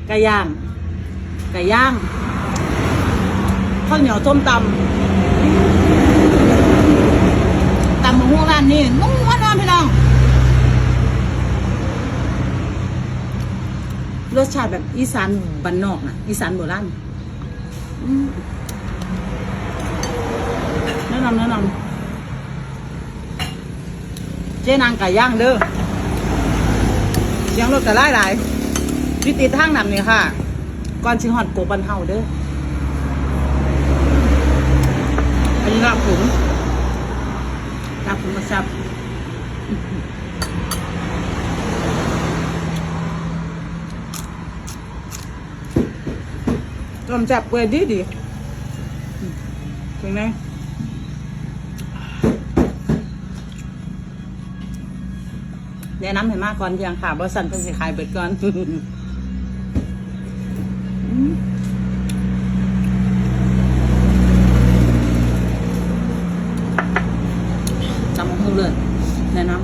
ໄກ່ຍ່າງ ໄກ່ຍ່າງ ເຂົ້າໜຽວ ສົ້ມຕຳ ຕຳບັກຫຸ່ງຮ້ານນີ້ນົວນໆ ພີ່ນ້ອງ ລົດຊາດແບບອີສານບ້ານນອກນະ ອີສານໂບລານ. ອືມ ແນະນຳ ແນະນຳ ເຈນາງໄກ່ຍ່າງເດີ້ ສຽງລົດກໍຫຼາຍໆ ຢູ່ຕິດທາງນ້ຳນີ້ຄ່ະ ກ່ອນຊິຮອດກົກບ້ານເຮົາເດີ້. ອັນນີ້ລາບຫູ ລາບຫູໝາກສັບ. ຕົ້ມແຊບເປື່ອຍດີໆ ອືມ ເປັນໄງ? ແນະນຳໃຫ້ມາກ່ອນທ່ຽງຄ່ະ ບໍ່ຊັ້ນເພິ່ນຊິຂາຍເບິດກ່ອນ. ອືມ ຕຳບັກຫຸ່ງເລີດ ແນະນຳ.